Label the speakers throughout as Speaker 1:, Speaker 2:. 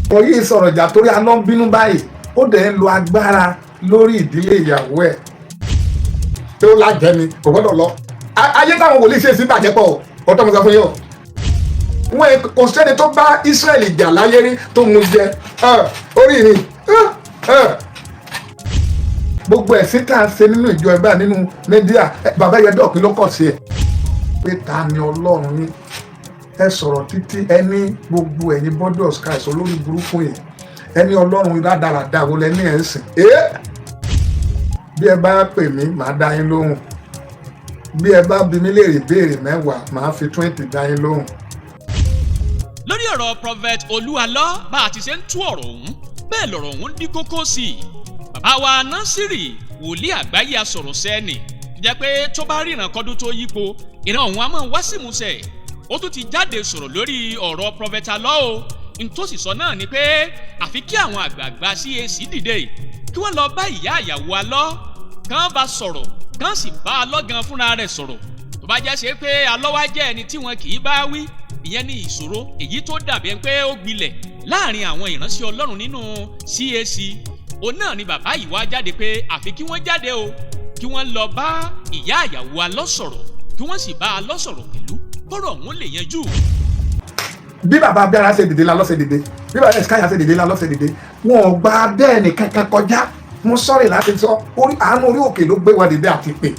Speaker 1: Wọ́n yìí sọ̀rọ̀ ìjà torí alọ́ ń bínú báyìí, ó dẹ̀ ń lo agbára lórí ìdílé ìyàwó ẹ̀ tó lájẹ́ ni kò gbọ́dọ̀ lọ. Ayé táwọn wòlíì ṣe sí bàjẹ́ pọ̀ o, ó tọ́ mi sọ fún yín o. Wọ́n kò sẹ́ni tó bá Ísírẹ́lì jà láyé rí tó mú jẹ orí mi. Gbogbo ẹ̀sìn tá a ṣe nínú ìjọ ẹ̀ báyìí nínú media, bàbá yẹn dọ̀pin ló kọ̀ sí ẹ̀ pé ta ni Ọlọ́run ní. Ẹ sọ̀rọ̀ títí, ẹ ní gbogbo ẹ̀yin body of Christ olórí burúkú yẹn, ẹ ní Ọlọ́run rádaràda wo lẹ ní ẹ̀ ń sìn. Bí ẹ bá pè mí, màá dá yín lóhùn. Bí ẹ bá bi mí léèrè béèrè 10, màá fi 20 dá yín lóhùn.
Speaker 2: Lórí ọ̀rọ̀ Prophet Olúalọ́, bá a ti ṣe ń tú ọ̀rọ̀ ọ̀hún, bẹ́ẹ̀ lọ̀rọ̀ ọ̀hún dín kókó sí i. Bàbá wa Násìrì, wòlíì àgbáyé asọ̀rọ̀ sẹ́ni jẹ́ pé tó bá ríran kọ́dún tó yípo, ìran ọ̀hún á máa wá sí ìmúṣẹ, ó tún ti jáde sọ̀rọ̀ lórí ọ̀rọ̀ Prophet Alọ́ o. Ntòsí sọ náà ni pé àfi kí àwọn àgbààgbà CAC dìde, kí wọ́n lọ bá ìyá ìyàwó Alọ́, kán bá sọ̀rọ̀, kán sì bá Alọ́ gan fúnra rẹ̀ sọ̀rọ̀. Tó bá jẹ́ ṣe pé Alọ́ wá jẹ́ ẹni tí wọn kì í bá wí, ìyẹn ní ìṣòro èyí tó dàbí ẹni pé ó gbilẹ̀ láàrin àwọn ìránṣẹ́ Ọlọ́run nínú CAC. Òun náà ni bàbá yìí wá jáde pé àfi kí wọ́n jáde o, kí wọ́n lọ bá ìyá ìyàwó Alọ́ sọ̀rọ̀, kí wọ́n sì bá Alọ́ sọ̀rọ̀ pẹ̀lú, kọ́rọ̀ ọ̀hún lè yanjú.
Speaker 1: Bí bàbá abẹ́rẹ́ ṣe dìde la lọ́sẹ̀ dìde, bí bàbá ẹ̀sìkáyà ṣe dìde la lọ́sẹ̀ dìde, wọn ò gba bẹ́ẹ̀ ní kankan kọjá. Mo sọ̀rọ̀ láti sọ orí àánú orí òkè ló gbé wa dìde àti pè.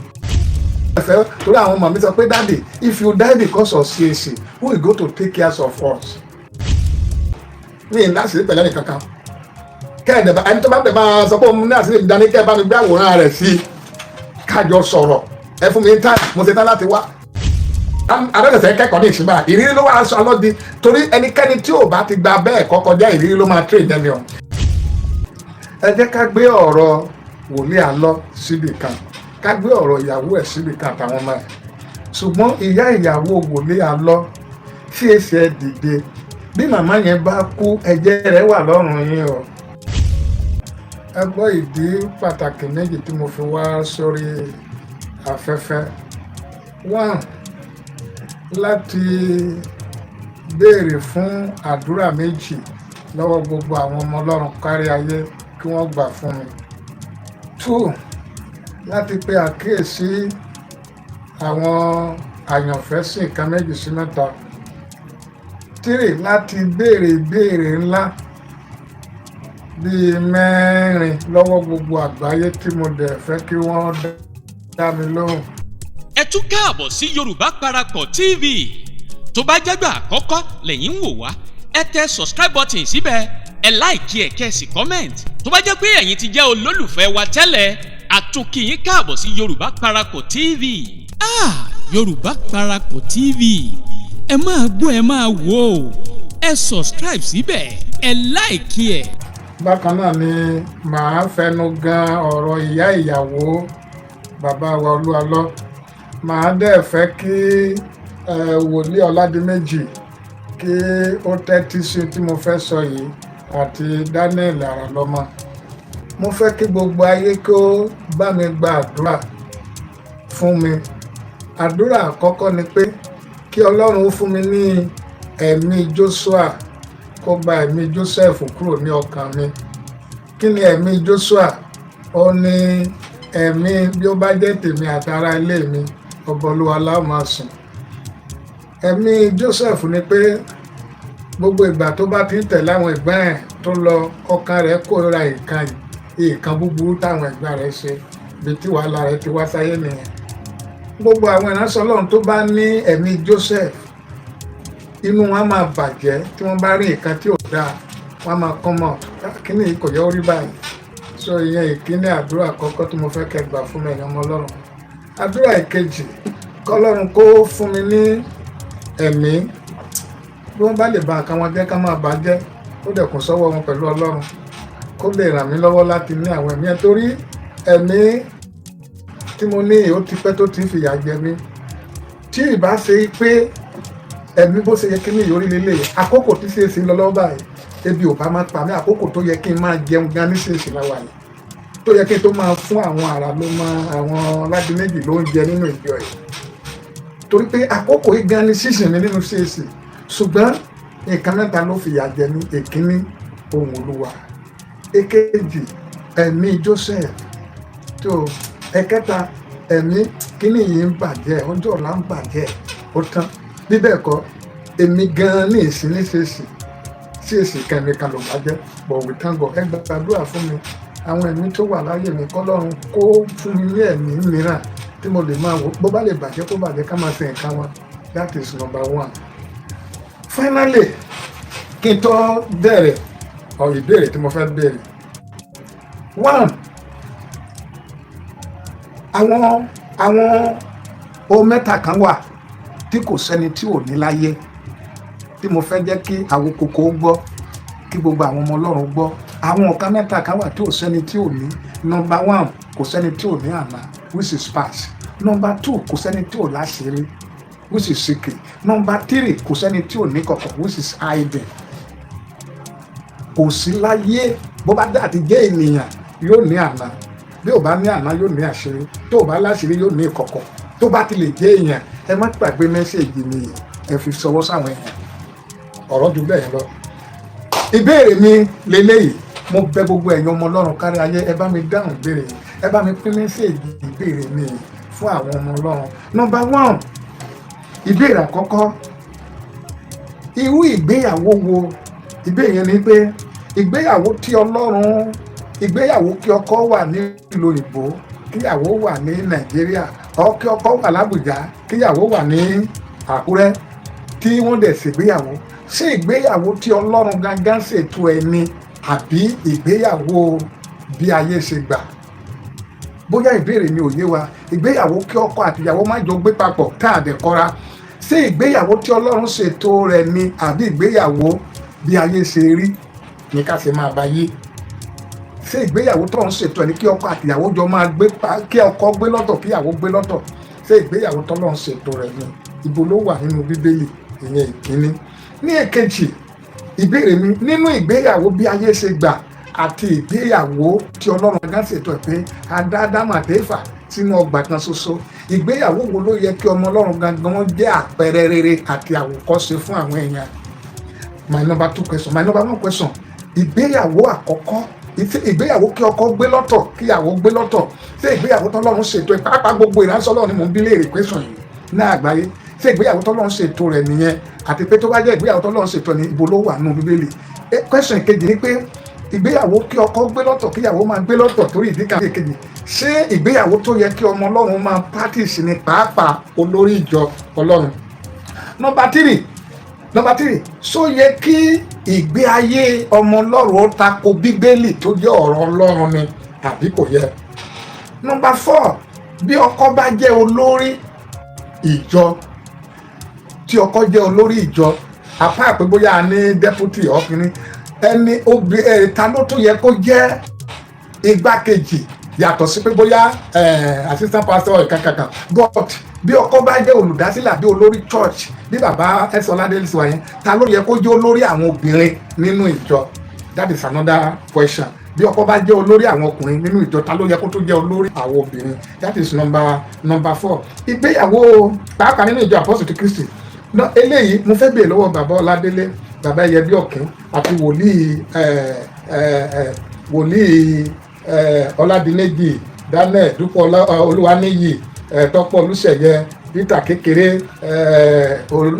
Speaker 1: Ẹ̀fẹ̀ torí àwọn ọmọ mi sọ pé, "Daddy, if you die because of CAC, who will go to take care of us?" Mi ì láti pẹ̀lẹ́ ní kankan kẹ́ẹ̀dẹ̀ bá ẹni tó bá tẹ̀ máa sọ pé òun ní àṣírí ìdání, kẹ́ẹ̀ bá mi gbé àwòrán rẹ̀ sí i, kájọ sọ̀rọ̀. Ẹ fún mi ní time, mo ṣe tán láti wá. Adọ́sẹ̀sẹ̀ kẹ́kọ̀ọ́ ní ìsinmi, ìrírí ló wà aṣọ alọ́di, torí ẹnikẹ́ni tí ò bá ti gba bẹ́ẹ̀ kọ́ kọjá, ìrírí ló máa train ẹni o. Ẹ jẹ́ ká gbé ọ̀rọ̀ wòlíì Alọ́ síbì kan, ká gbé ọ̀rọ̀ ìyàwó ẹ̀ síbì kan àtàwọn ọmọ ẹ̀. Ṣùgbọ́n ìyá ìyàwó wòlíì Alọ́, tí èsì ẹ dìde, bí màmá yẹn bá kú, ẹ̀jẹ̀ rẹ̀ wà lọ́rùn yín o. Ẹ gbọ́ ìdí pàtàkì méjì tí mo fi wá sórí afẹ́fẹ́. One, láti béèrè fún àdúrà méjì lọ́wọ́ gbogbo àwọn ọmọ Ọlọ́run kárí ayé kí wọ́n gbà fún mi. Two, láti pe àkíyèsí àwọn àyànfẹ́ sí nǹkan méjì sí mẹ́ta. Three, láti béèrè ìbéèrè ńlá bíi mẹ́rin lọ́wọ́ gbogbo àgbáyé tí mo dẹ̀ fẹ́ kí wọ́n dá mi lóhùn.
Speaker 2: Ẹ tún káàbọ̀ sí Yorùbá Parapọ̀ TV. Tó bá jẹ́gbà àkọ́kọ́ lẹ́yìn ń wò wá, ẹ tẹ subscribe button síbẹ̀, ẹ like ẹ̀, kẹ́ ẹ sì comment. Tó bá jẹ́ pé ẹ̀yin ti jẹ́ olólùfẹ́ wa tẹ́lẹ̀, àtúnkì yín káàbọ̀ sí Yorùbá Parapọ̀ TV. Ah, Yorùbá Parapọ̀ TV, ẹ máa gbọ́, ẹ máa wò ó, ẹ subscribe síbẹ̀, ẹ like ẹ̀.
Speaker 1: Bákan náà ni màá fẹnu gan ọ̀rọ̀ ìyá ìyàwó bàbá wa Olúalọ́. Màá dẹ̀ fẹ́ kí wòlíì Ọládìméjì kí ó tẹ́tí sí tí mo fẹ́ sọ yìí àti Daniel Àràlọ́mọ. Mo fẹ́ kí gbogbo ayé kó bá mi gba àdúrà fún mi. Àdúrà àkọ́kọ́ ni pé kí Ọlọ́run ó fún mi ní ẹ̀mí Joshua, kó gba ẹ̀mí Joseph kúrò ní ọkàn mi. Kí ni ẹ̀mí Joshua? Ó ní ẹ̀mí bí ó bá jẹ́ tèmi àti ará ilé mi, ọba Olúwa la ó máa sìn. Ẹ̀mí Joseph ni pé gbogbo ìgbà tó bá ti ń tẹ̀lé àwọn ẹ̀gbọ́n ẹ̀ tó lọ, ọkàn rẹ̀ kórìíra ìkan ìkan búburú táwọn ẹ̀gbọ́n rẹ̀ ṣe. Ibi tí wàhálà rẹ̀ ti wá sáyé nìyẹn. Gbogbo àwọn ìránṣẹ́ Ọlọ́run tó bá ní ẹ̀mí Joseph, inú wọn á máa bàjẹ́ tí wọ́n bá rí nǹkan tí ò dáa, wọ́n á máa kọ́ mọ̀ kíní yìí kò yẹ ó rí báyìí. So ìyẹn ìkíní àdúrà àkọ́kọ́ tí mo fẹ́ kẹ́ gbà fún mi, ẹ̀yin ọmọ Ọlọ́run. Àdúrà ìkejì, kọ́lọ́run kó fún mi ní ẹ̀mí bí wọ́n bá lè ba nǹkan wọn jẹ́, ká máa bà jẹ́, ó dẹ̀ kún sọ́wọ́ wọn pẹ̀lú Ọlọ́run, kó lè ràn mí lọ́wọ́ láti ní àwọn ẹ̀mí ẹ̀, torí ẹ̀mí tí mo ní, ó ti pẹ́ tó ti ń fìyà jẹ mí. Tí ìbá ṣe pé ẹ̀mí bó ṣe yẹ kí ní ìyórí lélẹ̀, àkókò tí ṣe é ṣe lọ lọ́wọ́ báyìí, ebi ò bá máa pa mí. Àkókò tó yẹ kí n máa jẹun gan ní ṣèṣì láwa yìí, tó yẹ kí n tó máa fún àwọn àrà ló máa àwọn Ládìméjì ló ń jẹ nínú ìjọ yìí, torí pé àkókò yìí gan ni sísìn mi nínú ṣèṣì. Ṣùgbọ́n nǹkan mẹ́ta ló fìyà jẹ mí. Èkíní Ohùn Olúwa. Èkejì, ẹ̀mí Joseph tó. Ẹ̀kẹta, ẹ̀mí kíní yìí ń bàjẹ́, ọjọ́ ọ̀la ń bàjẹ́, ó tán. Bí bẹ́ẹ̀ kọ́, èmi gan-an ní ìsín ní ṣèṣì sí èsì kẹ́mi kan ló bàjẹ́. But we thank God. Ẹ gbàdúrà fún mi, àwọn ẹ̀mí tó wà láyé mi, kọ́lọ́run kó fún mi ní ẹ̀mí mìíràn tí mo lè máa wò. Bó bá lè bàjẹ́, kó bàjẹ́, ká máa ṣe nǹkan wa. That is number one. Finally, kí n tó bẹ̀rẹ̀ ọ̀ ìbéèrè tí mo fẹ́ béèrè, one, àwọn ohun mẹ́ta kan wà tí kò sẹ́ni tí ò ní láyé, tí mo fẹ́ jẹ́ kí àwọn kòkó gbọ́, kí gbogbo àwọn ọmọ Ọlọ́run gbọ́. Àwọn nǹkan mẹ́ta kan wà tí ò sẹ́ni tí ò ní. Number one, kò sẹ́ni tí ò ní àná, which is past. Number two, kò sẹ́ni tí ò láṣìírí, which is secret. Number three, kò sẹ́ni tí ò ní kọ̀kọ̀, which is hiding. Kò sí láyé. Bó bá dá àti jẹ́ ènìyàn, yóò ní àná. Bí ò bá ní àná, yóò ní àṣírí. Tó ò bá láṣìírí, yóò ní ìkọ̀kọ̀. Tó bá ti lè jẹ́ èèyàn, ẹ má gbàgbé message mi, ẹ fi ṣọwọ́ sáwọn èèyàn. Ọ̀rọ̀ ju bẹ́ẹ̀ lọ. Ìbéèrè mi leléyìí. Mo bẹ̀ gbogbo ẹ̀yin ọmọ Ọlọ́run kárí ayé, ẹ bá mi dáhùn ìbéèrè yìí, ẹ bá mi pín message ìbéèrè mi fún àwọn ọmọ Ọlọ́run. Number one, ìbéèrè àkọ́kọ́, irú ìgbéyàwó wo? Ìbéèrè yẹn ni pé ìgbéyàwó tí Ọlọ́run, ìgbéyàwó kí ọkọ wà nílùú òyìnbó, kíyàwó wà ní Nàìjíríà, ọ kí ọkọ wà lábùjá, kíyàwó wà ní Àkúrẹ́, tí wọ́n dẹ̀ ṣègbéyàwó. Ṣé ìgbéyàwó tí Ọlọ́run gangan ṣètò ẹ̀ ni, àbí ìgbéyàwó bí ayé ṣe gbà? Bóyá ìbéèrè mi ò yé wa. Ìgbéyàwó kí ọkọ àtìyàwó má jọ gbé papọ̀, tá a dẹ̀ kọ́ra, ṣé ìgbéyàwó tí Ọlọ́run ṣètò rẹ̀ ni, àbí ìgbéyàwó bí ayé ṣe rí ní ká ṣe máa bá yé? Ṣé ìgbéyàwó tó ń ṣètò ẹ̀ ní kí ọkọ àtìyàwó jọ máa gbé pa, kí ọkọ gbé lọ́tọ̀, kíyàwó gbé lọ́tọ̀? Ṣé ìgbéyàwó tọ́lọ́run ṣètò rẹ̀ ni? Ibo ló wà nínú Bíbélì? Ìyẹn ìkíní. Ní èkejì, ìbéèrè mi, nínú ìgbéyàwó bí ayé ṣe gbà àti ìgbéyàwó tí Ọlọ́run gan ṣètò ẹ̀ pé a dá Ádámù àti Éfà sínú ọgbà kan ṣoṣo, ìgbéyàwó wo ló yẹ kí ọmọ Ọlọ́run gangan wọn jẹ́ àpẹẹrẹ rere àti àwòkọ́ṣe fún àwọn èèyàn? My number two question. My number one question, ìgbéyàwó àkọ́kọ́, ìgbéyàwó kí ọkọ gbé lọ́tọ̀, kíyàwó gbé lọ́tọ̀, ṣé ìgbéyàwó tọ́lọ́run ṣètò ẹ̀? Pàápàá gbogbo ìránṣẹ́ Ọlọ́run ni mò ń bí léèrè question yìí ní àgbáyé. Ṣé ìgbéyàwó tọ́lọ́run ṣètò rẹ̀ nìyẹn? Àti pé tó bá jẹ́ ìgbéyàwó tọ́lọ́run ṣètò ní, ibo ló wà nínú Bíbélì? Question kejì ni pé ìgbéyàwó kí ọkọ gbé lọ́tọ̀, kíyàwó máa gbé lọ́tọ̀, torí ìdí kan kejì, ṣé ìgbéyàwó tó yẹ kí ọmọ Ọlọ́run máa practice ni, pàápàá olórí ìjọ Ọlọ́run? Number three, ṣó yẹ kí ìgbé ayé ọmọ Ọlọ́run ó tako Bíbélì tó jẹ́ ọ̀rọ̀ Ọlọ́run ni, àbí kò yẹ? Number four, bí ọkọ bá jẹ́ olórí ìjọ, tí ọkọ jẹ́ olórí ìjọ, apá àpé bóyá a ní deputy ọkùnrin ẹni obì ẹ, ta ló tún yẹ kó jẹ́ igbákejì, yàtọ̀ sí pé bóyá assistant pastor kankankan? But bí ọkọ bá jẹ́ olùdásílẹ̀ àbí olórí church, bí bàbá ẹ̀sọ́ ládé sí wa yẹn, ta ló yẹ kó jẹ́ olórí àwọn obìnrin nínú ìjọ? That is another question. Bí ọkọ bá jẹ́ olórí àwọn ọkùnrin nínú ìjọ, ta ló yẹ kó tó jẹ́ olórí àwọn obìnrin? That is number four. Ìgbéyàwó pàápàá nínú ìjọ Àpọ́sù ti Kristi. Eléyìí mo fẹ́ béèrè lọ́wọ́ bàbá Ọládélé, bàbá Ẹyẹbí Ọ̀kín, àti wòlíì Ọládìméjì Daniel, Dúpọ̀ Olúwaníyì, Tọ́pọ̀ Olúṣẹ̀yẹ, Peter Kékeré,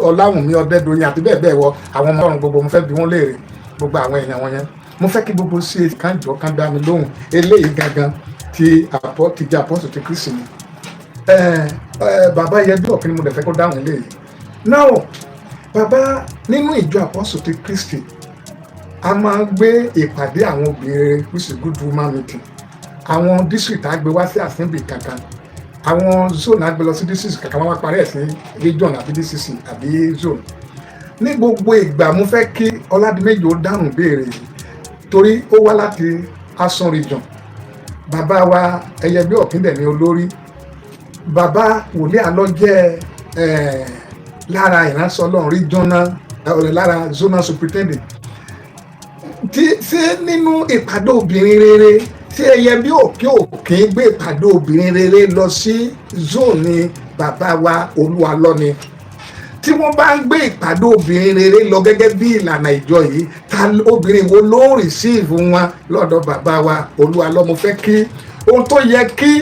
Speaker 1: Ọláwùnmí Ọdẹ́dọ̀yìn, àti bẹ́ẹ̀ bẹ́ẹ̀ wọ àwọn ọmọ Ọlọ́run gbogbo. Mo fẹ́ bi wọ́n léèrè, gbogbo àwọn èèyàn wọn yẹn. Mo fẹ́ kí gbogbo ṣe kánjọ kan dá mi lóhùn eléyìí gangan ti àpọ́ ti jẹ́ Àpọ́sù ti Kristi ni. Bàbá Ẹyẹbí Ọ̀kín ni mo dẹ̀ fẹ́ kó dáhùn eléyìí. Now, bàbá, nínú ìjọ Àpọ́sù ti Kristi, a máa ń gbé ìpàdé àwọn obìnrin, which is good woman meeting. Àwọn district á gbé wá sí assembly kankan, àwọn zone á gbé lọ sí district kankan, wọ́n wá parí ẹ̀ sí region àbí DCC àbí zone. Ní gbogbo ìgbà, mo fẹ́ kí Ọládìméjì ó dáhùn béèrè yìí, torí ó wá láti Asan region. Bàbá wa Ẹyẹbí Ọ̀kín dẹ̀ ní olórí. Bàbá wòlíì àlọ́ jẹ́ lára ìránṣẹ́ Ọlọ́run regional, lára zonal superintendent. Tí ṣé nínú ìpàdé obìnrin rere tí ẹyẹ bí òkè òkè gbé ìpàdé obìnrin rere lọ sí zone bàbá wa Olúwa lọ́ni, tí Tí wọ́n bá ń gbé ìpàdé obìnrin rere lọ gẹ́gẹ́ bí ìlànà ìjọ yìí, ta obìnrin wo ló ń receive wọn lọ́dọ̀ bàbá wa Olúalọ́? Mo fẹ́ kí ohun tó yẹ kí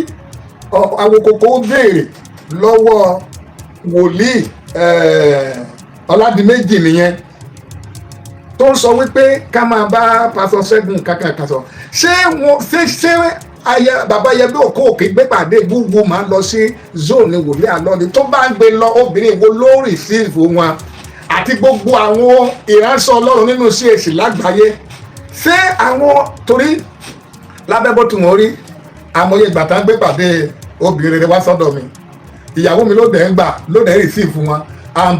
Speaker 1: Awokoko béèrè lọ́wọ́ wòlíì Ọládìméjì nìyẹn, tó ń sọ wípé ká máa bá Pásọ Ṣẹ́gun kankan sọ. Ṣé wọn ṣé ayẹ bàbá yẹ bí òkú òkè gbé pàdé gbúgbú máa ń lọ sí zone wòlíì àlọ́ ni? Tó bá ń gbé lọ, obìnrin wo ló receive wọn àti gbogbo àwọn ìránṣẹ́ Ọlọ́run nínú CAC lágbàáyé? Ṣé àwọn torí lábẹ́ bó ti wọ́n rí àmọye ìgbà tá ń gbé pàdé obìnrin rere wá sọ́dọ̀ mi, ìyàwó mi ló dẹ̀ ń gbà, ló dẹ̀ ń receive wọn.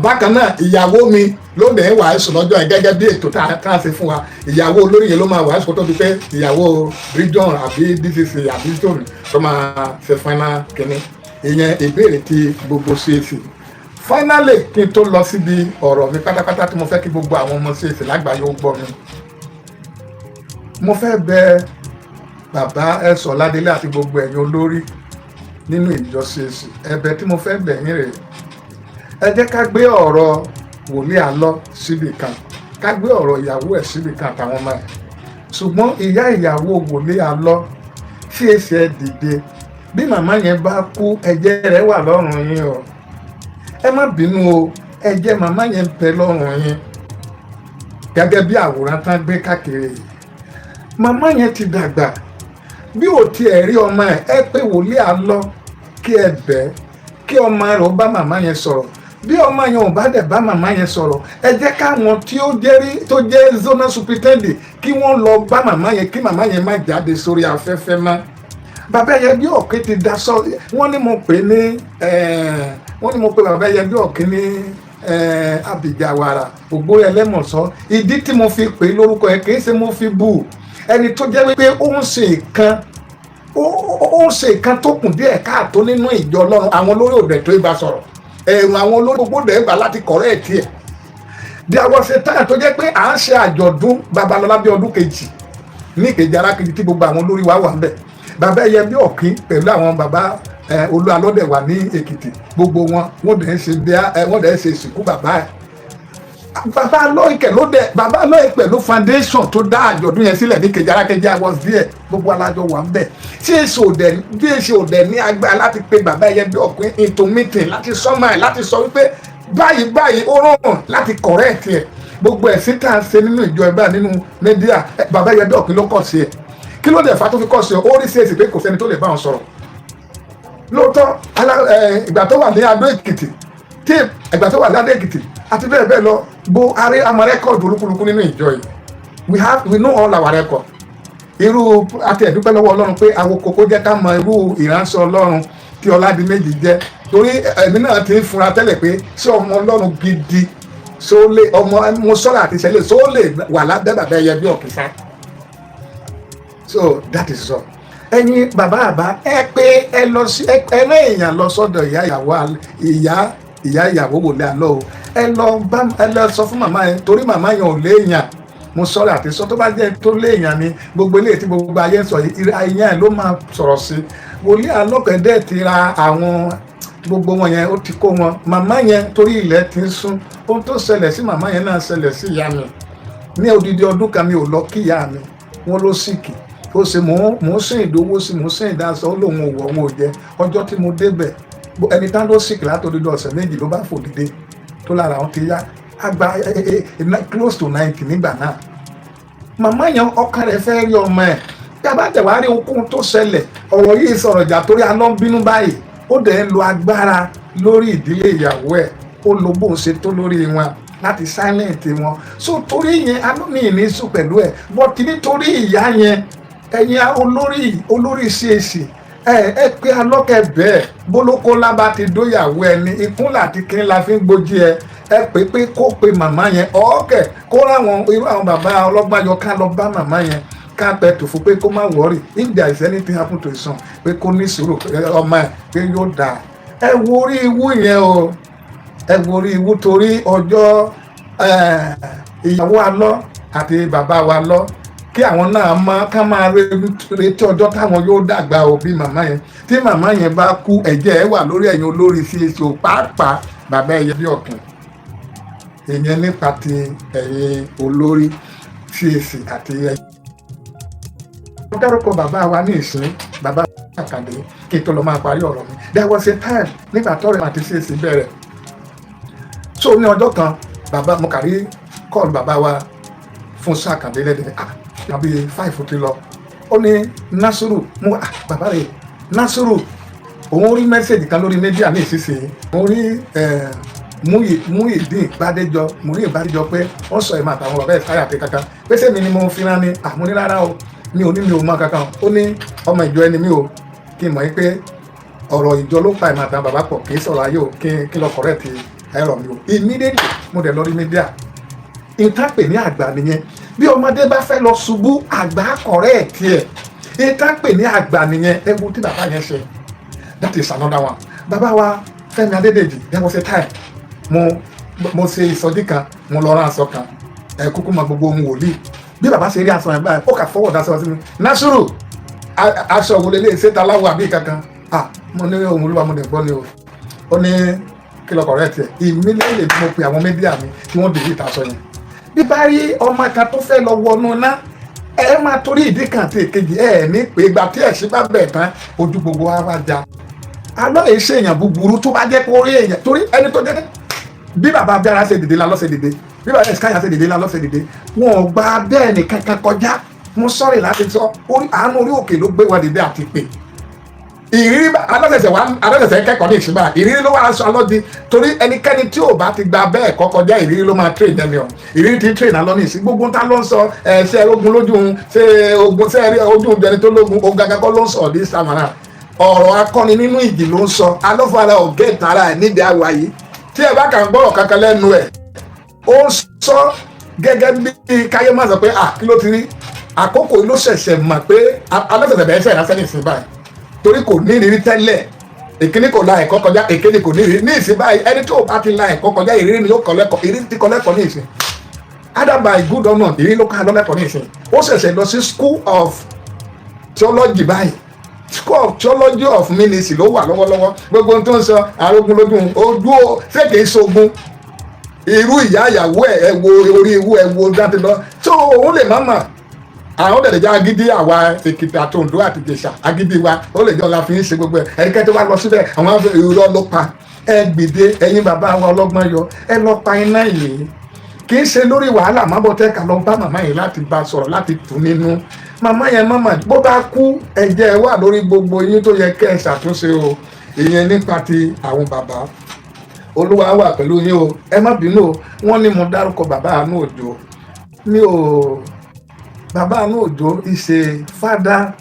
Speaker 1: Bákan náà, ìyàwó mi ló dẹ̀ ń wàásù lọ́jọ́ yẹn gẹ́gẹ́ bí ètò tá a ṣe fún wa. Ìyàwó olórí yẹn ló máa wàásù kó tó di pé ìyàwó region àbí DCC àbí zone tó máa ṣe final kínní. Ìyẹn ìbéèrè ti gbogbo CAC. Finally, kí n tó lọ síbi ọ̀rọ̀ mi pátápátá tí mo fẹ́ kí gbogbo àwọn ọmọ CAC lágbàáyé ó gbọ́ mi, mo fẹ́ bẹ̀ bàbá Ẹ̀sọ́ Ládélé àti gbogbo ẹ̀yin olórí nínú ìjọ CAC. Ẹ̀bẹ̀ tí mo fẹ́ bẹ̀ yín rèé: ẹ jẹ́ ká gbé ọ̀rọ̀ wòlíì àlọ́ síbì kan, ká gbé ọ̀rọ̀ ìyàwó ẹ̀ síbì kan àtàwọn ọmọ ẹ̀. Ṣùgbọ́n ìyá ìyàwó wòlíì àlọ́, CAC, ẹ dìde. Bí màmá yẹn bá kú, ẹ̀jẹ̀ rẹ̀ wà lọ́rùn yín o. Ẹ má bínú o, ẹ̀jẹ̀ màmá yẹn ń bẹ lọ́rùn yín. Gẹ́gẹ́ bí àwòrán tán gbé káàkiri yìí, màmá yẹn ti dàgbà. Bí ò tiẹ̀ rí ọmọ ẹ̀, ẹ pé wòlíì àlọ́ kí ẹ bẹ̀ kí ọmọ rẹ̀ ó bá màmá yẹn sọ̀rọ̀. Bí ọmọ yẹn ò bá dẹ̀ bá màmá yẹn sọ̀rọ̀, ẹ jẹ́ káwọn tí ó jẹ́ rí tó jẹ́ zonal superintendent kí wọ́n lọ bá màmá yẹn, kí màmá yẹn má jáde sórí afẹ́fẹ́ mọ́. Bàbá yẹn bí ọ̀kẹ́ ti da sọ, wọ́n ní mo pè ní, wọ́n ní mo pè bàbá yẹn bí ọ̀kẹ́ ní Abìjàwàrà ògbó ẹlẹ́mọ̀sọ́. Ìdí tí mo fi pè lórúkọ yẹn, kì í ṣe mo fi bù ẹni tó jẹ́ wípé ó ń ṣe nǹkan, ó ń ṣe nǹkan tó kùn díẹ̀ káàtó nínú ìjọ Ọlọ́run. Àwọn olórí òdẹ̀ tó ibà sọ̀rọ̀, ẹ̀rù àwọn olórí gbogbo dẹ̀ gbà láti correct ẹ̀. There was a time tó jẹ́ pé à ń ṣe àjọ̀dún Babalọ́lá bí ọdún kejì ní ìkejì arákejì, tí gbogbo àwọn olórí wa wà ń bẹ̀. Bàbá ẹyẹ bí ọ̀kín pẹ̀lú àwọn bàbá olú alọ́dẹ̀ wà ní Èkìtì, gbogbo wọn, wọ́n dẹ̀ ń ṣe bí wọ́n dẹ̀ ń ṣe ìsìnkú bàbá ẹ̀. Bàbá lóìkẹ̀ ló dẹ̀, bàbá lóìkẹ̀ pẹ̀lú foundation tó dá àjọ̀dún yẹn sílẹ̀ ní kejì arákejì. I was there, gbogbo alájọ wà ń bẹ̀. Tí èsì òdẹ̀ bí èsì òdẹ̀ ní agbára láti pe bàbá ẹyẹ bí ọ̀kín into meeting, láti sọ́mà ẹ̀, láti sọ wípé báyìí báyìí ó rọrùn láti correct ẹ̀. Gbogbo ẹ̀sìn tá à ń ṣe nínú ìjọ ẹ̀ báyìí nínú media, bàbá ẹyẹ bí ọ̀kín ló kọ̀ sí ẹ̀. Kí ló dẹ̀ fa tó fi kọ̀ sí ẹ̀? Ó rí sí èsì pé kò sẹ́ni tó lè bá wọn sọ̀rọ̀ lóòótọ́. Ìgbà tó wà ní Adó Èkìtì, tí ìgbà tó wà ní Adó Èkìtì àti bẹ́ẹ̀ bẹ́ẹ̀ lọ, bó aré àmọ́ record olúkúlùkù nínú ìjọ yìí. We know all our record. Irú àti ẹ̀dúpẹ́ lọ́wọ́ Ọlọ́run pé Awokoko jẹ́ ká mọ irú ìránṣẹ́ Ọlọ́run tí Ọládìméjì jẹ́, torí ẹ̀mí náà ti ń fura tẹ́lẹ̀ pé ṣé ọmọ Ọlọ́run gidi ṣó lè ọmọ mo sọ́ra àti ìṣẹ̀lẹ̀ ṣó lè wà lábẹ́ bàbá ẹyẹ bí ọ̀kísà. So that is all. Ẹ̀yin bàbá àbá, ẹ pé ẹ lọ sí ẹ rán èèyàn lọ sọ́dọ̀ ìyá ìyàwó, ìyá ìyá ìyàwó wòlé àlọ́ o. Ẹ lọ bá, ẹ lọ sọ fún màmá yẹn, torí màmá yẹn ò léèyàn. Mo sọ̀rọ̀ àti sọ, tó bá jẹ́ tó léèyàn ni gbogbo eléyìí tí gbogbo ayé ń sọ yìí, ayé ẹ̀ ló máa sọ̀rọ̀ sí. Wòlíì alọ́kẹ̀dẹ́ ti ra àwọn gbogbo wọn yẹn, ó ti kó wọn. Màmá yẹn, torí ilẹ̀ ti ń sún, ohun tó ṣẹlẹ̀ sí màmá yẹn náà ṣẹlẹ̀ sí ìyá mi. Ní odidi ọdún kan, mi ò lọ kí ìyá mi. Wọn ló sick, ó ṣe mò ń sìn ìdówó sí, mò ń sìn ìdásọ, ó lóun ò wọ̀, òun ò jẹ. Ọjọ́ tí mo débẹ̀, ẹni tán ló sick láti odidi ọ̀sẹ̀ 2 ló bá fò dìde tó lára wọn ti yá. Àgbà close to 90 nígbà náà. Màmá yẹn, ọkàn rẹ̀ fẹ́ rí ọmọ ẹ̀. Bí a bá tẹ̀ wá rí okun tó ṣẹlẹ̀, ọ̀rọ̀ yìí sọ̀rọ̀ jà torí alọ́ ń bínú báyìí. Ó dẹ̀ ń lo agbára lórí ìdílé ìyàwó ẹ̀, ó lo bóun ṣe tó lórí wọn láti silent wọn. So torí yẹn, alómi ní sùn pẹ̀lú ẹ̀, but nítorí ìyá yẹn, ẹ̀yin olórí CAC, ẹ pé alọ́kẹ́ bẹ́ẹ̀ bólókó lábá ti dóyàwó ẹni ìkúnlẹ̀ àti kí la fi ń gbójú ẹ. Ẹ pé kó pe màmá yẹn, ọ̀ọ́kẹ́ kó ráwọn irú àwọn bàbá ọlọ́gbọ́n yọ ká lọ bá màmá yẹn, ká pẹ́ tó fún pé kó má worry. If there is anything happen to his son, pé kó ní sùúrù, ọmọ ẹ pé yóò dáa. Ẹ wo orí iwú yẹn o, ẹ wo orí iwú, torí ọjọ́ ìyàwó alọ́ àti bàbá wa lọ, kí àwọn náà máa ká máa retí ọjọ́ táwọn yóò dàgbà o bí màmá yẹn. Tí màmá yẹn bá kú, ẹ̀jẹ̀ ẹ̀ wà lórí ẹ̀yin olórí CAC, pàápàá bàbá ẹ̀yẹ bí ọ̀kìn. Ìyẹn nípa ti ẹ̀yin olórí CAC àti ẹ̀yin. Mo dárúkọ bàbá wa ní ìsín, bàbá Àkàndé, kí n tó lọ máa parí ọ̀rọ̀ mi. There was a time nígbà tọ́rẹ̀ àti CAC bẹ̀rẹ̀. So ní ọjọ́ kan, bàbá, mo kàrí call bàbá wa fún Àkàndé lẹ́dẹ̀ẹ́, ah, àbí 5 ti lọ. Ó ní, "Nasiru." Mo, "Ah, bàbá rẹ̀." "Nasiru, òun rí message kan lórí media ní ìsinsìnyí. Mo rí Muyideen Bádéjọ, Muyideen Bádéjọ, pé wọ́n sọ ìmọ̀ àtàwọn bàbá ẹ̀ sáyà àti kankan, pé sẹ́mi ni mo fi rán ni?" Àmú ní, "Rárá o, mi ò ní, mi ò mọ kankan." Ó ní ọmọ ìjọ ẹni mi ò kí n mọ̀ pé ọ̀rọ̀ ìjọ ló pa ìmọ̀ àtàwọn bàbá pọ̀, kì í sọ̀rọ̀ ayé o, kí n lọ correct ẹ̀rọ mi o. Immediately mo dẹ̀ lọ rí media. Ìtàpè ní àgbà nìyẹn. Bí ọmọdé bá fẹ́ lọ ṣubú, àgbà correct ẹ̀. Ìtàpè ní àgbà nìyẹn. Ewu tí bàbá yẹn ṣe, that is another one. Bàbá wa Fẹ́mi Adédèjì, there was a time mo ṣe ìsọjí kan, mo lọ rán aṣọ kan. Ẹ kúkú mọ gbogbo ohun wòlíì. Bí bàbá ṣe rí aṣọ yẹn báyìí, ó kà fọwọ́ aṣọ sí mi. "Nasiru, aṣọ wo lélẹ́yìí? Ṣé taláwọ̀ àbí kankan?" Ah, mo ní ohun Olúwa mo dẹ̀ gbọ́ ni o. Ó ní kí lọ correct ẹ̀ immediately. Mo pe àwọn media mi tí wọ́n delete aṣọ yẹn. Bí bá rí ọmọ kan tó fẹ́ lọ wọnú ná, ẹ máa torí ìdí kan àti èkejì ẹ ní pé ìgbà tí ẹ̀sìn bá bẹ̀ tán, ojú gbogbo wa wá já. Alọ́ èyí ṣe èèyàn búburú tó bá jẹ́ kó rí èèyàn, torí ẹni tó jẹ́ bí bàbá abẹ́ra ṣe dìde la lọ́sẹ̀ dìde, bí bàbá ẹ̀sìkáyà ṣe dìde la lọ́sẹ̀ dìde, wọn ò gba bẹ́ẹ̀ ní kankan kọjá. Mo sọ̀rọ̀ láti sọ àánú orí òkè ló gbé wọn dìde àti pé ìrírí alọ́sẹ̀sẹ̀ wa, alọ́sẹ̀sẹ̀ kẹ́kọ̀ọ́ ní ìsinmi. Ìrírí ló wà aṣọ alọ́di, torí ẹnikẹ́ni tí ò bá ti gba bẹ́ẹ̀ kọ́ kọjá, ìrírí ló máa train ẹni ọ. Ìrírí ti train alọ́ ní ìsín. Gbogbo ta ló ń sọ ẹ ṣe ogun lójú un, ṣe ogun ṣe ojú un jẹni tó lógun ogun gangan kọ́ ló ń sọ ní samara. Ọ̀rọ̀ akọni nínú ìjì ló ń sọ. Alọ́fara ọ̀gẹ́ ìtara ẹ̀ nídìí àwa yìí tí ẹ bá kàn gbọ́rọ̀ kankan lẹ́nu ẹ̀, ó ń sọ gẹ́gẹ́ bí káyé má sọ pé, ah, kí ló ti rí àkókò yìí ló ṣẹ̀ṣẹ̀ mọ̀ pé alọ́sẹ̀sẹ̀ bẹ̀rẹ̀ sẹ̀ ránṣẹ́ ní ìsìn báyìí, torí kò ní ìrírí tẹ́lẹ̀. Ìkíní kò la ẹ̀kọ́ kọjá, èkejì kò ní ìrírí. Ní ìsìn báyìí, ẹni tó bá ti la ẹ̀kọ́ kọjá, ìrírí ni yóò kọ́ lẹ́kọ̀ọ́. Ìrírí ti kọ́ lẹ́kọ̀ọ́ ní ìsìn, either by good or not, ìrírí ló kọ́ lẹ́kọ̀ọ́ ní ìsìn. Ó ṣẹ̀ṣẹ̀ lọ sí school of theology báyìí, school of theology of ministry ló wà lọ́wọ́lọ́wọ́. Gbogbo ohun tó ń sọ, arógun lójú ojú ó, ṣé kìí ṣogun irú ìyá ìyàwó ẹ̀? Ẹ wo orí ewu, ẹ wo dáńtí lọ tó òun lè má mà àwọn ọ̀dẹ̀dẹ̀ jẹ́ agídí. Àwa Èkìtì àti Oǹdó àti Ìjẹ̀ṣà, agídí wa ó lè jọ la fi ń ṣe gbogbo ẹ̀. Ẹnikẹ́ni tó bá lọ síbẹ̀, àwọn afẹ́ irọ́ ló pa. Ẹ gbèdé, ẹ̀yin bàbá wa ọlọ́gbọ́n yọ, ẹ lọ pa iná yìí. Kì í ṣe lórí wàhálà mábọ̀tẹ́ ká lọ bá màmá yìí láti bá sọ̀rọ̀, láti tù nínú màmá yẹn. Màmá bó bá kú, ẹ̀jẹ̀ wà lórí gbogbo yín tó yẹ kẹ́ ẹ ṣàtúnṣe o. Ìyẹn nípa ti àwọn bàbá. Olúwa wà pẹ̀lú yín o. Ẹ má bínú o, wọ́n ní mo dárúkọ bàbá Àánú Òjò mi ò. Bàbá Àánú Òjò is a father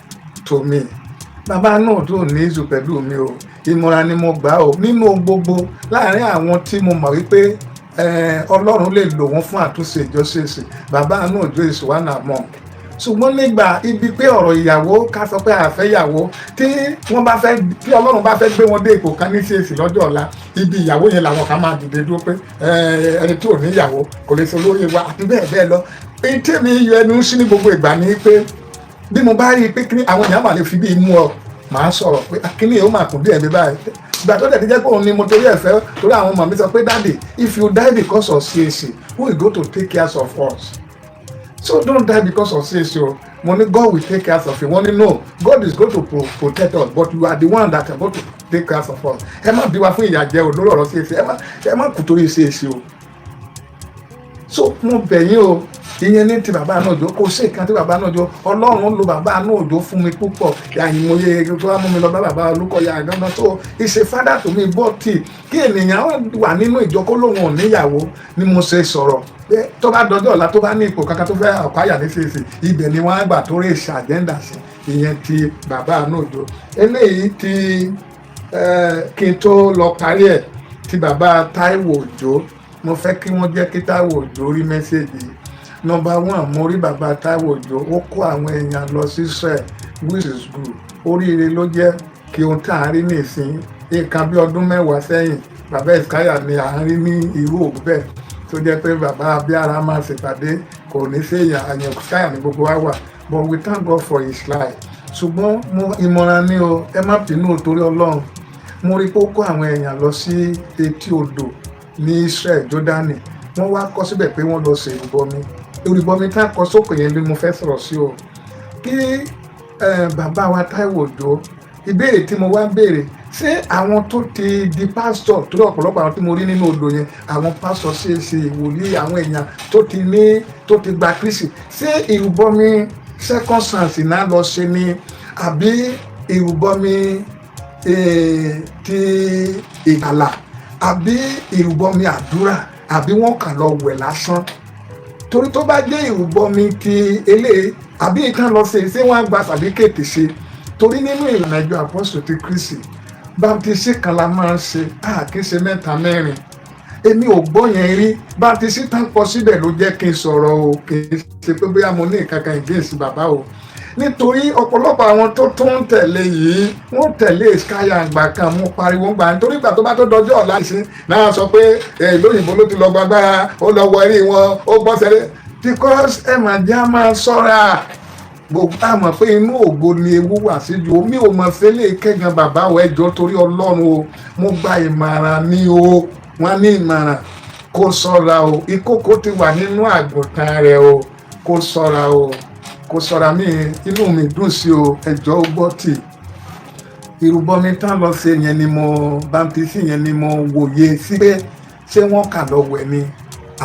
Speaker 1: to me. Bàbá Àánú Òjò ní ìzù pẹ̀lú mi o. Ìmọ̀ràn ni mo gbà o. Nínú gbogbo láàárín àwọn tí mo mọ̀ wípé Ọlọ́run lè lò wọ́n fún àtúnṣe ìjọsìnsì, bàbá Àánú Òjò is one among. Ṣùgbọ́n nígbà ibi pé ọ̀rọ̀ ìyàwó, ká sọ pé àfẹ́yàwó, tí wọ́n bá fẹ́, tí Ọlọ́run bá fẹ́ gbé wọn dé ipò kan ní CAC lọ́jọ́ ọ̀la, ibi ìyàwó yẹn làwọn kan máa dìde dúró pé ẹni tí ò ní ìyàwó kò lè ṣe olórí wa, àti bẹ́ẹ̀ bẹ́ẹ̀ lọ. Èyí tí èmi yọ ẹnu sí ní gbogbo ìgbà ni pé bí mo bá rí i pé kí àwọn èèyàn máa lè fi bí mú ọ, màá sọ̀rọ̀ pé kíní yóò máa kún díẹ̀ bí báyìí. Ìgbà tó dẹ̀ ti jẹ́ pé òun ni mo torí ẹ̀ fẹ́, torí àwọn ọmọ mi sọ pé, "Daddy, if you die because of CAC, who is going to take care of us? So don't die because of CAC o." Mo ní, "God will take care of you." Wọ́n ní, "No, God is going to protect us, but you are the one that are going to take care of us." Ẹ má bí wa fún ìyà jẹ o lórí ọ̀rọ̀ CAC. Ẹ má kú torí CAC o. So mo bẹ̀ yín o. Ìyẹn ní ti bàbá náà jọ. Kò sí ìkan tí bàbá náà jọ. Ọlọ́run lo bàbá náà jọ fún mi púpọ̀. Àyìnmóye tó wá mú mi lọ bá bàbá Olúkọ̀yà àgànná tó is a father to me. But kí ènìyàn wà nínú ìjọ kó lóun ò níyàwó ni mo ṣe sọ̀rọ̀ pé tó bá dọjọ́ ọ̀la, tó bá ní ipò kankan tó fẹ́ ọ̀káyà ní CAC, ibẹ̀ ni wọ́n á gbà tó rèé ṣe agenda sí. Ìyẹn ti bàbá náà jọ. Eléyìí ti kí n tó lọ parí ẹ̀, ti bàbá Táíwò Òjó, mo fẹ́ kí wọ́n jẹ́ kí Táíwò Òjó rí message. Number one, mo rí bàbá Táíwò Òjó, ó kó àwọn èèyàn lọ sí Israel, which is good. Oríire ló jẹ́ kí ohun tá à ń rí nísìn. Nǹkan bí ọdún 10 sẹ́yìn, bàbá Ìskáyà ni à ń rí ní irú òkú bẹ́ẹ̀, tó jẹ́ pé bàbá Abíára máa ṣèpàdé, kò ní sí èèyàn àyàn Ìskáyà ní gbogbo wa wà. But we thank God for his life. Ṣùgbọ́n mo ìmọ̀ràn ni o, ẹ má bínú torí Ọlọ́run. Mo rí pé ó kó àwọn èèyàn lọ sí etí odò ní Israel, Jordani. Wọ́n wá kọ síbẹ̀ pé wọ́n lọ ṣe ìrúbọmi. Ìrúbọmi tá a kọ sókè yẹn ni mo fẹ́ sọ̀rọ̀ sí o. Kí bàbá wa Táíwò Òjó, ìbéèrè tí mo wá ń béèrè, ṣé àwọn tó ti di pásítọ̀, torí ọ̀pọ̀lọpọ̀ àwọn tí mo rí nínú odò yẹn, àwọn pásítọ̀ ṣe ìwòlíì, àwọn èèyàn tó ti ní, tó ti gba Kristi, ṣé ìrúbọmi second chance náà lọ ṣe ni, àbí ìrúbọmi ti ìgbàlà, àbí ìrúbọmi àdúrà, àbí wọ́n kàn lọ wẹ̀ lásán? Torí tó bá jẹ́ ìrúbọmi ti eléyìí àbí ìtàn lọ ṣe, ṣé wọ́n á gba certificate ṣe? Torí nínú ìlànà ìjọ Àpọ́sù ti Kristi, baptism kan la máa ń ṣe, a kì í ṣe mẹ́ta mẹ́rin. Èmi ò gbọ́ yẹn rí. Baptism tán kọ síbẹ̀ ló jẹ́ kí n sọ̀rọ̀ o. Kì í ṣe pé bóyá mo ní nǹkan kan against bàbá o, nítorí ọ̀pọ̀lọpọ̀ àwọn tó tún ń tẹ̀lé yìí, wọ́n tẹ̀lé skyya àgbà kan. Mú pariwo ń gbà, nítorí ìgbà tó bá tó dọjọ́ ọ̀la ìsín náà sọ pé ìlú òyìnbó ló ti lọ gbàgbára, ó lọ wọ eré wọn, ó gbọ́ sẹ́lẹ̀, because ẹ mà já máa ṣọ́ra. Gbogbo àmọ̀ pé inú ògo ni ewu wà síjú omi. Ò mọ̀ fẹ́lẹ́ kẹ́gan bàbá o. Ẹjọ́, torí Ọlọ́run o, mo gba ìmọ̀ràn ní o. Wọ́n ní ìmọ̀ràn, kó ṣọ́ra o. Ìkókó ti wà nínú àgùntàn rẹ̀ o. Kó ṣọ́ra o, kó ṣọ́ra. Mí inú mi dùn sí o. Ẹjọ́, ó gbọ́ tì ìrúbọmi tán lọ ṣe yẹn ni mo baptism yẹn ni mo wòye sí pé ṣé wọ́n kà lọ wẹ̀ ni,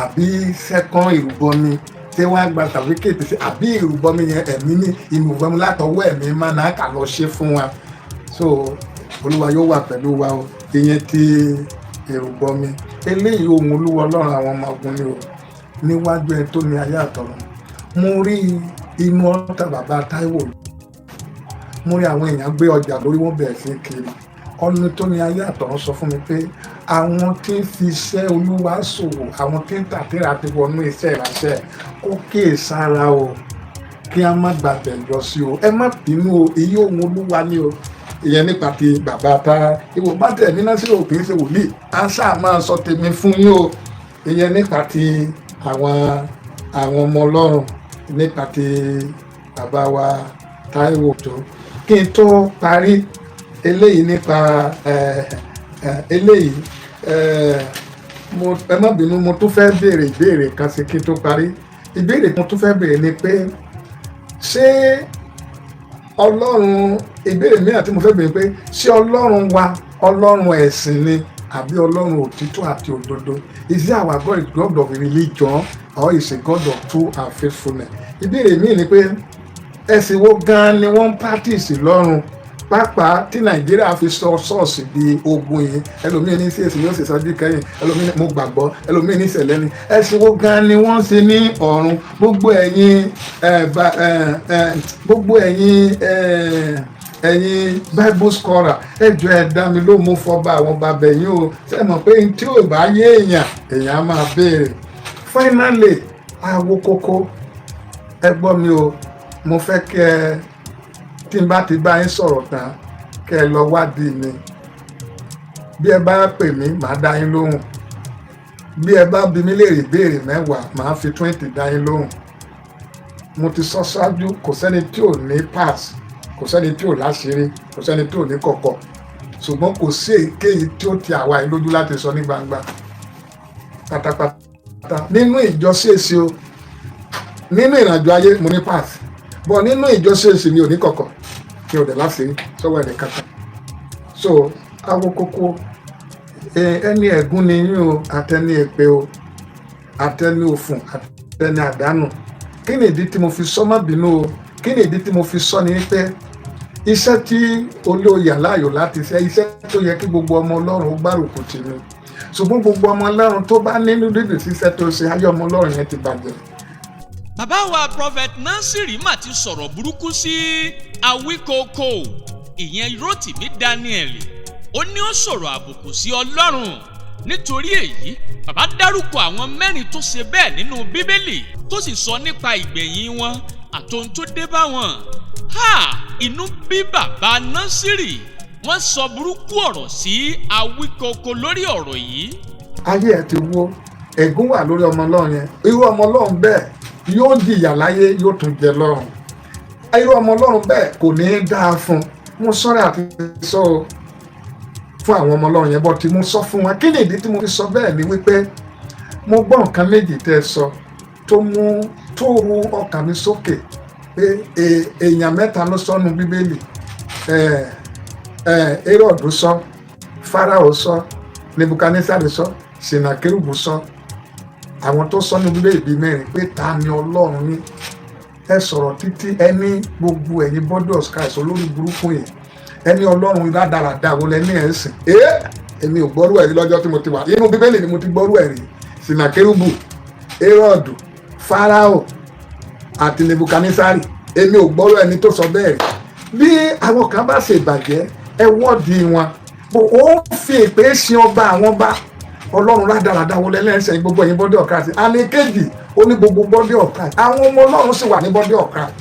Speaker 1: àbí second ìrúbọmi, ṣé wọ́n á gba certificate sí, àbí ìrúbọmi yẹn, ẹ̀mí ní ìrúbọmi látọwọ́ ẹ̀mí máa náà kà lọ ṣe fún wa. So Olúwa yóò wà pẹ̀lú wa o. Ìyẹn ti ìrúbọmi. Eléyìí, ohun Olúwa Ọlọ́run àwọn ọmọ ogun ni o, níwájú ẹ tó ní ayé àtọ̀run. Mo rí inú ọ̀tá bàbá Táíwò, mo rí àwọn èèyàn gbé ọjà lórí, wọn bẹ̀rẹ̀ sí kiri. Ọ̀nà tó ní ayé àtọ̀run sọ fún mi pé àwọn tí ń fi iṣẹ́ Olúwa ṣòwò, àwọn tí ń tàtìrà ti wọnú iṣẹ́ ìránṣẹ́, kó kíyè sára o, kí a má gbàgbẹ́ yọ sí o. Ẹ má bínú o, èyí ohun Olúwa ni o. Ìyẹn nípa ti bàbá ta ìwò bá tẹ̀ mí náà sí o, kì í ṣe wòlíì, á sáà máa sọ tèmi fún yín o. Ìyẹn nípa ti àwọn ọmọ Ọlọ́run, nípa ti bàbá wa Táíwò. Tó kí n tó parí eléyìí nípa eléyìí, mo ẹ má bínú, mo tún fẹ́ béèrè ìbéèrè kan sí kí n tó parí. Ìbéèrè mo tún fẹ́ béèrè ni pé ṣé Ọlọ́run, ìbéèrè mìíràn tí mo fẹ́ béèrè pé ṣé Ọlọ́run wa, Ọlọ́run ẹ̀sìn ni, àbí Ọlọ́run òtítọ́ àti òdodo? Is it our God is God of religion or is a God of truth and faithfulness? Ìbéèrè míì ni pé ẹ̀sìn wo gan ni wọ́n ń practice lọ́run, pàápàá tí Nàìjíríà fi sọ ṣọ́ọ̀ṣì di ogun yìí? Ẹlòmíín ní sí èsì yóò sì sọjú kẹyìn, ẹlòmíín mo gbàgbọ́, ẹlòmíín ní ìṣẹ̀lẹ̀ ni. Ẹ̀sìn wo gan ni wọ́n ń ṣe ní ọ̀run? Gbogbo ẹ̀yin Bible scholar, ẹ jọ̀ọ́, ẹ dá mi ló mú fọba àwọn bàbá ẹ̀yin o. Ṣe mọ̀ pé tí ò bá yé èèyàn, èèyàn á máa béèrè. Finally, Awokoko, ẹ gbọ́ mi o. Mo fẹ́ kẹ́ ẹ, tí n bá ti bá yín sọ̀rọ̀ tán, kẹ́ ẹ lọ wádìí mi. Bí ẹ bá pè mí, màá dá yín lóhùn. Bí ẹ bá bi mí léèrè ìbéèrè 10, màá fi 20 dá yín lóhùn. Mo ti sọ ṣáájú, kò sẹ́ni tí ò ní pass, kò sẹ́ni tí ò láṣìírí, kò sẹ́ni tí ò ní kọ̀kọ̀, ṣùgbọ́n kò sí èyíkéyìí tí ó ti àwa yìí lójú láti sọ ní gbangba pátápátá nínú ìjọ CAC o. Nínú ìrìnàjò ayé, mo ní pass bọ̀. Nínú ìjọ CAC, mi ò ní kọ̀kọ̀, mi ò dẹ̀ láṣìírí sọ́wọ́ ẹnì kankan. So Awokoko, ẹni ẹ̀gún ni yín o, àtẹni èpè o, àtẹni òfun, àtẹni àdánù. Kí ni ìdí tí mo fi sọ? Má bínú o. Kí ni ìdí tí mo fi sọ ni pé iṣẹ́ tí olóyè aláyò láti ṣe, iṣẹ́ tó yẹ kí gbogbo ọmọ Ọlọ́run ó gbárùkù tì ní, ṣùgbọ́n gbogbo ọmọ Ọlọ́run tó bá nínú dídùn síṣẹ́ tó ṣe, ayé ọmọ Ọlọ́run yẹn ti bàjẹ́.
Speaker 2: Bàbá wa Prophet Nasiri mà ti sọ̀rọ̀ burúkú sí Awíkókó, ìyẹn Rotimi Daniel. Ó ní ó sọ̀rọ̀ àbùkù sí Ọlọ́run. Nítorí èyí, bàbá dárúkọ àwọn mẹ́rin tó ṣe bẹ́ẹ̀ nínú Bíbélì, tó sì sọ nípa ìgbẹ̀yìn wọn àtohun tó dé bá wọn. Ha, inú bí bàbá Nasiri, wọ́n sọ burúkú ọ̀rọ̀ sí Awíkókó lórí ọ̀rọ̀ yìí.
Speaker 1: Ayé ẹ ti wó, ègún wà lórí ọmọ Ọlọ́run yẹn. Irú ọmọ Ọlọ́run bẹ́ẹ̀ yóò jìyà láyé, yóò tún jẹ lọ́run. Irú ọmọ Ọlọ́run bẹ́ẹ̀ kò ní í dáa fún. Mo sọ́rọ̀ àti sọ fún àwọn ọmọ Ọlọ́run yẹn bọ́ tí mo sọ fún wọn. Kí ni ìdí tí mo fi sọ bẹ́ẹ̀ ni wípé Mo gbọ́ nǹkan méjì tẹ́ ẹ sọ tó mú tó ru ọkàn mi sókè pé èèyàn mẹ́ta ló sọnù Bíbélì. Herod sọ, Fáráò sọ, Nebukadnesari sọ, Senakérúbù sọ. Àwọn tó sọ ní Bíbélì bíi mẹ́rin pé ta ni Ọlọ́run ní. Ẹ sọ̀rọ̀ títí, ẹ ní gbogbo ẹ̀yin body of Christ olórí burúkú yẹn, ẹni Ọlọ́run rádaràda wo lẹ́ní ẹ̀ ń sìn? Ẹ́ èmi ò gbọ́rú ẹ̀rí lọ́jọ́ tí mo ti wà inú Bíbélì ni mo ti gbọ́rú ẹ̀rí. Senakérúbù, Herod, Fáráò àti Nebukadnesari, èmi ò gbọ́rú ẹni tó sọ bẹ́ẹ̀ rí. Bí àwọn kan bá ṣe ìbàjẹ́, ẹ wọ́ọ̀dì wọn bó ó fi èpè sin ọba àwọn bá Ọlọ́run rádaràda wo lẹ́lẹ́sẹ̀ gbogbo ẹ̀yin body of Christ. Àmì kejì, ó ní gbogbo body of Christ, àwọn ọmọ Ọlọ́run sì wà ní body of Christ.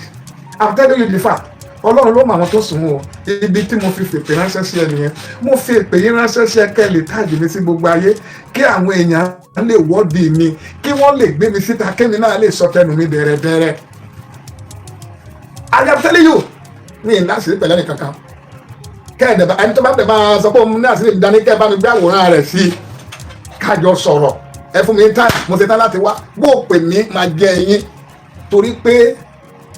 Speaker 1: I'm telling you the fact. Ọlọ́run ló mọ àwọn tó sùn o. Ibi tí mo fi fèpè ránṣẹ́ sí ẹ nìyẹn. Mo fi èpè yín ránṣẹ́ sí ẹ kẹ́ ẹ lè tag mi sí gbogbo ayé, kí àwọn èèyàn lè wọ́ọ̀dì mi, kí wọ́n lè gbé mi síta, kémi náà lè sọ tẹnu mi bẹ̀rẹ̀bẹ̀rẹ̀. I am telling you, mi ì láṣìírí pẹ̀lẹ́ nìkankan. Kẹ́ẹ̀dẹ̀ bá ẹni tó bá bẹ̀ máa sọ pé òun ní àṣírí mi dání, kẹ́ ẹ bá mi gbé àwòrán rẹ̀ sí i, kájọ sọ̀rọ̀. Ẹ fún mi ní time, mo ṣe tán láti wá. Bó o pè mí, máa jẹ ẹyin, torí pé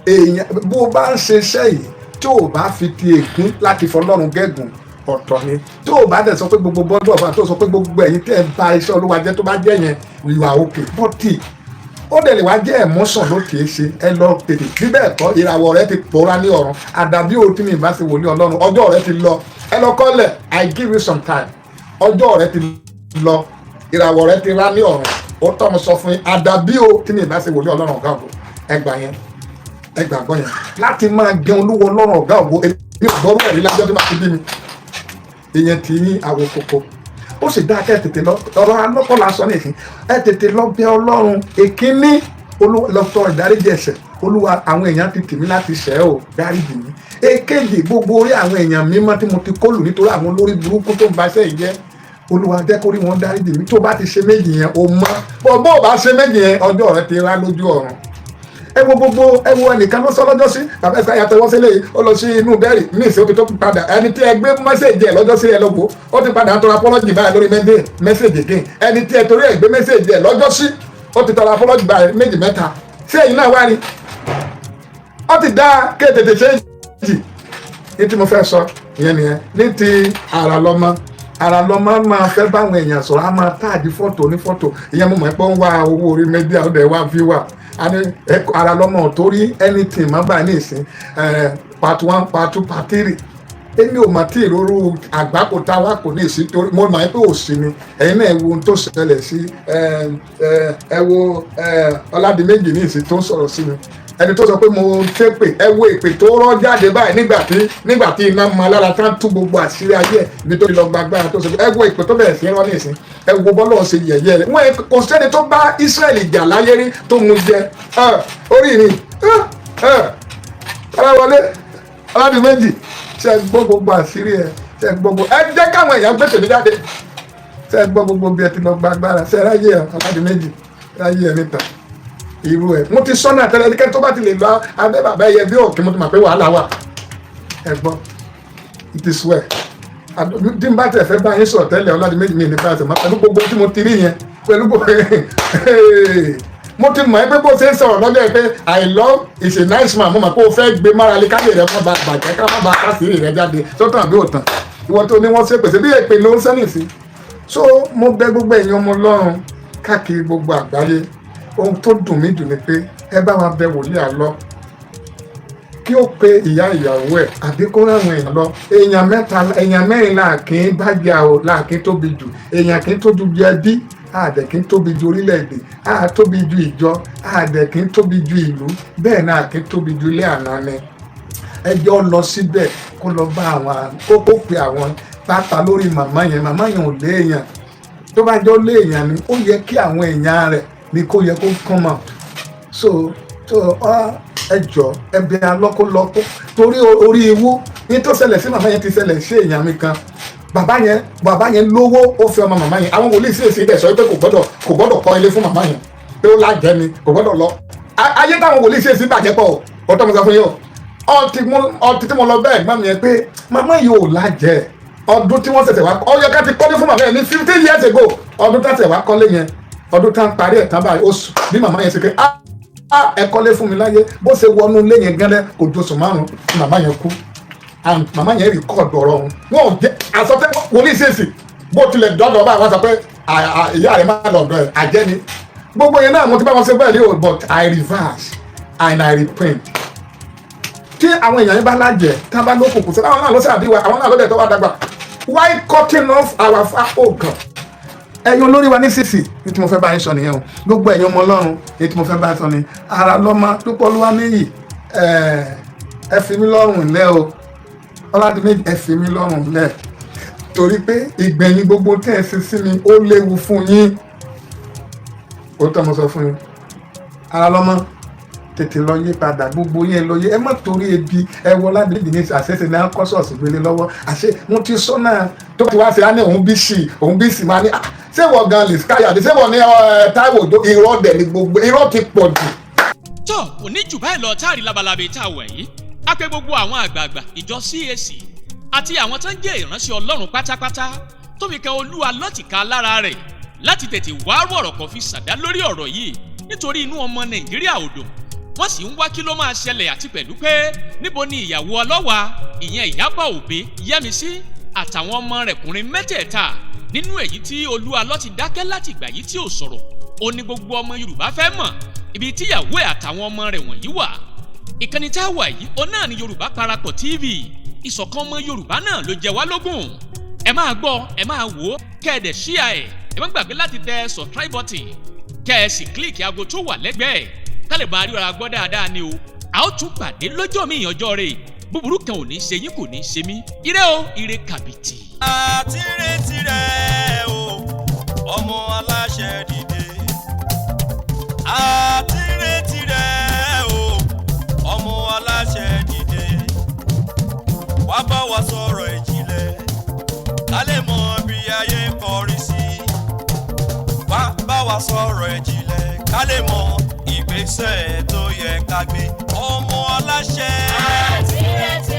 Speaker 1: èèyàn bó o bá ń ṣe iṣẹ́ yìí, tí o bá fi ti ègún láti fọlọ́run gégùn, ọ̀tọ̀ ni. Tó o bá dẹ̀ sọ pé gbogbo bọ́dọ̀ ọ̀fà tó sọ pé gbogbo ẹ̀yin tẹ́ ẹ ba iṣẹ́ Olúwa jẹ́, tó bá jẹ́ yẹn, you are okay. But ó dẹ̀ lè wá jẹ́ emotion ló kìí ṣe. Ẹ lọ tètè, bí bẹ́ẹ̀ kọ́, ìràwọ̀ rẹ ti pòórá ní ọ̀run. Àdàbí o tí mi bá ṣe wòlíì Ọlọ́run, ọjọ́ rẹ ti lọ. Ẹ lọ kọ́lẹ̀. I give you some time. Ọjọ́ rẹ ti lọ, ìràwọ̀ rẹ ti rá ní ọ̀run. Ó tọ́ mo sọ fún yín. Àdàbí o tí mi bá ṣe wòlíì Ọlọ́run ọ̀gá ògo. Ẹ gbà yẹn, ẹ gbàgbọ́ yẹn láti máa gẹun olúwo Ọlọ́run ọ̀gá ògo. Èmi ò gbọ́rú ẹ̀rí lájọ́ tó bá ti bí mi. Ìyẹn ti yín àwòkòkò. Ó sì dáa kẹ́ ẹ tètè lọ. Ọ̀rọ̀ alọ́kọ̀ la sọ nìsín. Ẹ tètè lọ bẹ̀ Ọlọ́run. Èkíní, Olúwa, lọ tọrọ ìdáríjì ẹ̀ṣẹ̀. Olúwa, àwọn èèyàn ti tì mí láti ṣẹ̀ ọ́, dáríjì mí. Èkejì, gbogbo orí àwọn èèyàn mímọ́ tí mo ti kọlù nítorí àwọn olórí burúkú tó ń ba iṣẹ́ yìí jẹ́, Olúwa, jẹ́ kó rí wọn, dáríjì mí. Tó bá ti ṣe méjì yẹn, o mọ́ bó bó bá ṣe méjì yẹn, ọjọ́ rẹ ti rá lójú ọ̀run. Ẹ wo gbogbo, ẹ wo ẹnìkan ló sọ lọ́jọ́ sí bàbá ẹ̀sán yàtọ̀ wọ́n sílẹ̀ yìí, ó lọ sí inú bẹ́ẹ̀rì ní ìsìn, ó ti tó padà. Ẹni tí ẹ gbé message ẹ lọ́jọ́ sí, ẹ lọ́gbó, ó ti padà ń tọrọ apology báyìí lórí message again. Ẹni tí ẹ torí ẹ gbé message ẹ lọ́jọ́ sí, ó ti tọrọ apology báyìí méjì mẹ́ta sí. Ẹ̀yin náà wá ní ó ti dá ké tètè ṣe jì ní tí mo fẹ́ sọ ìyẹn nìyẹn. Ní ti àrà lọ́mọ, àrà lọ́mọ máa fẹ́ báwọn èèyàn sọ̀rọ̀, á máa tag fọ́tò ní fọ́tò. Ìyẹn mo mọ̀ pé ó ń wá owó orí media, ó dẹ̀ wá viewer. Àní àrà lọ́mọ torí anything má báyìí ní ìsín. Part one, part two, part three, èmi ò mà tí ìrorú àgbákò tá a wá kò ní ìsín, torí mo mọ̀ pé òsì ni. Ẹ̀yin náà, ẹ wo ohun tó ṣẹlẹ̀ sí ẹ. Wo Ọládìméjì ní ìsín tó ń sọ̀rọ̀ sí mi, ẹni tó sọ pé mo ṣépè. Ẹ wo èpè tó rọ́ jáde báyìí nígbà tí iná mọ alára tán, tú gbogbo àṣírí ayé ẹ̀, ibi tó ti lọ gba agbára tó sọ. Ẹ wo èpè tó bẹ̀rẹ̀ sí rán ní ìsín. Ẹ wo bọ́lọ̀ ṣe yẹ̀yẹ́ rẹ̀. Wọ́n kò sẹ́ni tó bá Ísírẹ́lì jà láyé rí tó mú jẹ orí mi. Ọlọ́wọlé Ọládìméjì, ṣe gbọ́ gbogbo àṣírí ẹ? Ṣe gbọ́ gbogbo ẹ? Jẹ́ káwọn èèyàn gbé tèmi jáde. Ṣe gbọ́ gbogbo bí ẹ ti lọ gba agbára? Ṣe ráyè ẹ, Ọládìméjì, ráyè ẹ níta irú ẹ? Mo ti sọ́nà tẹ́lẹ̀, ẹnikẹ́ni tó bá ti lè lọ abẹ́ bàbá ẹyẹ bí òkè, mo ti mọ̀ pé wàhálà wà. Ẹ gbọ́, it is well. Tí n bá tẹ̀ fẹ́ bá yín sọ̀rọ̀ tẹ́lẹ̀, Ọládìméjì, mi ní bá ṣe mọ́ pẹ̀lú gbogbo tí mo ti rí yẹn, pẹ̀lú gbogbo mo ti mọ̀ ẹ́ pé bó ṣe ń sọ̀rọ̀ lọ́jọ́ yẹn pé I love is a nice man. Mo mọ̀ pé o fẹ́ gbé mára lé káyè rẹ má ba bàjẹ́, ká má ba kásìrì rẹ jáde sọ́tàn àbí òtàn. Ìwọ tó ní wọ́n ṣe pèsè bí èpè ló ń sẹ́nì sí. So mo bẹ̀ gbogbo ẹ̀yin ọmọ Ọlọ́run káàkiri gbogbo àgbáyé. Ohun tó dùn mí jù ni pé ẹ bá wa bẹ̀ wòlíì àlọ́ kí ó pe ìyá ìyàwó ẹ̀ àbí kó ráwọn èèyàn lọ. Èèyàn mẹ́ta, èèyàn mẹ́rin là kì í bá jà o, là kì í tóbi jù. Èèyàn kì í tóbi ju ẹbí, àdẹ̀ kì í tóbi ju orílẹ̀-èdè, àá tóbi ju ìjọ, àdẹ̀ kì í tóbi ju ìlú, bẹ́ẹ̀ náà kì í tóbi ju ilé àná ni. Ẹjọ́ lọ síbẹ̀, kó lọ bá àwọn, kó pe àwọn pápá lórí màmá yẹn. Màmá yẹn ò léèyàn. Tó bá jọ léèyàn ni, ó yẹ kí àwọn èèyàn rẹ̀ ni kó yẹ kó come out. So ẹ jọ, ẹ bẹ alọ́kólọ́kó torí orí ewu ní tó ṣẹlẹ̀ sí màmá yẹn ti ṣẹlẹ̀ sí èèyàn mi kan. Bàbá yẹn lówó, ó fi ọmọ màmá yẹn. Àwọn wòlíì sì èsì ibẹ̀ sọ pé kò gbọ́dọ̀ kọ́ ilé fún màmá yẹn, pé ó lájẹ́ ni, kò gbọ́dọ̀ lọ. Ayé táwọn wòlíì sì èsì bàjẹ́ pọ̀ o. Ó tọ́ mi sọ fún yín o. Ọtí tí mo lọ bẹ́ẹ̀ gbọ́n mi yẹn pé màmá yìí ò lájẹ́. Ọdún tí wọ́n ṣẹ̀ṣẹ̀ wá, ó yẹ ká ti kọ́lé fún màmá yẹn ní 15 years ago. Ọdún tẹ̀sẹ̀ wá kọ́lé yẹn. Ọdún tá ń parí ẹ̀ tán báyìí, ó sùn bí màmá yẹn ṣe pé, "Ah, ẹ kọ́lé fún mi láyé." Bó ṣe wọnú ilé yẹn gẹ́lẹ́, kò ju oṣù 5, màmá yẹn kú. And màmá yẹn record ọ̀rọ̀ ọ̀hún. Wọn ò jẹ́ àsọtẹ́ wòlíì ṣèṣì bó tilẹ̀ dọ́dọ̀ báyìí, wọ́n sọ pé ìyá rẹ̀ má lọ ọ̀dọ̀ ẹ̀, àjẹ́ ni. Gbogbo yẹn náà mo ti bá wọn ṣe bẹ́ẹ̀ ní o, but I reverse and I repent. Tí àwọn èèyàn yẹn bá lájẹ, tá a bá lókùnkùn sí, àwọn náà ló sàbí wa, àwọn náà ló dẹ̀ tó wá dàgbà. Why cutting off our oh God? Ẹ̀yin olórí wa ní sísì ní tí mo fẹ́ bá yín sọ nìyẹn o. Gbogbo ẹ̀yin ọmọ Ọlọ́run ní tí mo fẹ́ bá yín sọ ni ara lọ́mọ dúpọ̀ olúwa níyì. Ẹ fi mí lọ́rùn lẹ́ o. Ọládìméjì, ẹ fi mí lọ́rùn lẹ̀, torí pé ìgbẹ̀yìn gbogbo tẹ́ ẹ ṣe sí mi, ó léwu fún yín. Ó tọ́ mo sọ fún yín. Ara lọ́mọ, tètè lọ yí padà. Gbogbo yẹn lọ yí, ẹ má torí ebi. Ẹ wọ Ọládìméjì ní àṣẹṣe ní akọ́sọ̀ọ̀sì gbélé lọ́wọ́. Àṣẹ mo ti sọ náà, tó ti wá sí á ní òun bí sí, òun bí sí máa ní, "Ah, ṣé wọ́n gan lè káyàdé? Ṣé wọ́n ní Táíwò Òjó?" Irọ́ dẹ̀ ni gbogbo irọ́ ti pọ̀ jù.
Speaker 2: Tó kò ní jù báyìí lọ táàrí labalábẹ́ tá a wà yìí. Á pé gbogbo àwọn àgbààgbà ìjọ CAC àti àwọn tó ń jẹ́ ìránṣẹ́ Ọlọ́run pátápátá tó fi kan Olúwa lọ́tìká lára rẹ̀ láti tètè wá ọ̀rọ̀ kan fi ṣàdá lórí ọ̀rọ̀ yìí, nítorí inú ọmọ Nàìjíríà ò dùn. Wọ́n sì ń wá kí ló máa ṣẹlẹ̀, àti pẹ̀lú pé níbo ni ìyàwó ọlọ́wà, ìyẹn Ìyábọ̀ Òbí Yẹ́misí, àtàwọn ọmọ rẹ̀ kùnrin mẹ́tẹ̀ẹ̀ta, nínú èyí tí Olúalọ́ ti dákẹ́ láti ìgbà yìí tí ò sọ̀rọ̀. Ó ní gbogbo ọmọ Yorùbá fẹ́ mọ̀ ibi tíyàwó ẹ̀ àtàwọn ọmọ rẹ̀ wọ̀nyí wà. Ìkànnì tá a wà yìí, ó náà ní Yorùbá Parapọ̀ TV. Ìṣọ̀kan ọmọ Yorùbá náà ló jẹ wá lógún. Ẹ máa gbọ́, ẹ máa wò ó, kẹ́ ẹ dẹ̀ ṣíà ẹ̀. Ẹ má gbàgbé láti tẹ subscribe button, kẹ́ ẹ sì click aago tó wà lẹ́gbẹ̀ẹ́, ká lè bá ríra gbọ́ dáadáa ni o. A ó tún pàdé lọ́jọ́ mi ìyànjọ́ rẹ̀. Búburú kan ò ní ṣe yín, kò ní ṣe mí. Ire o, ire kàbìtì.
Speaker 3: Àti retí rẹ̀ o, ọmọ aláṣẹ dìde. Àti retí rẹ̀ o, ọmọ aláṣẹ dìde. Wá bá wa sọ̀rọ̀ ìjìnlẹ̀, ká lè mọ bí ayé ń kọrí sí. Wá bá wa sọ̀rọ̀ ìjìnlẹ̀, ká lè mọ ìgbésẹ̀ tó yẹ ká gbé, ọmọ aláṣẹ.
Speaker 4: Àti retí.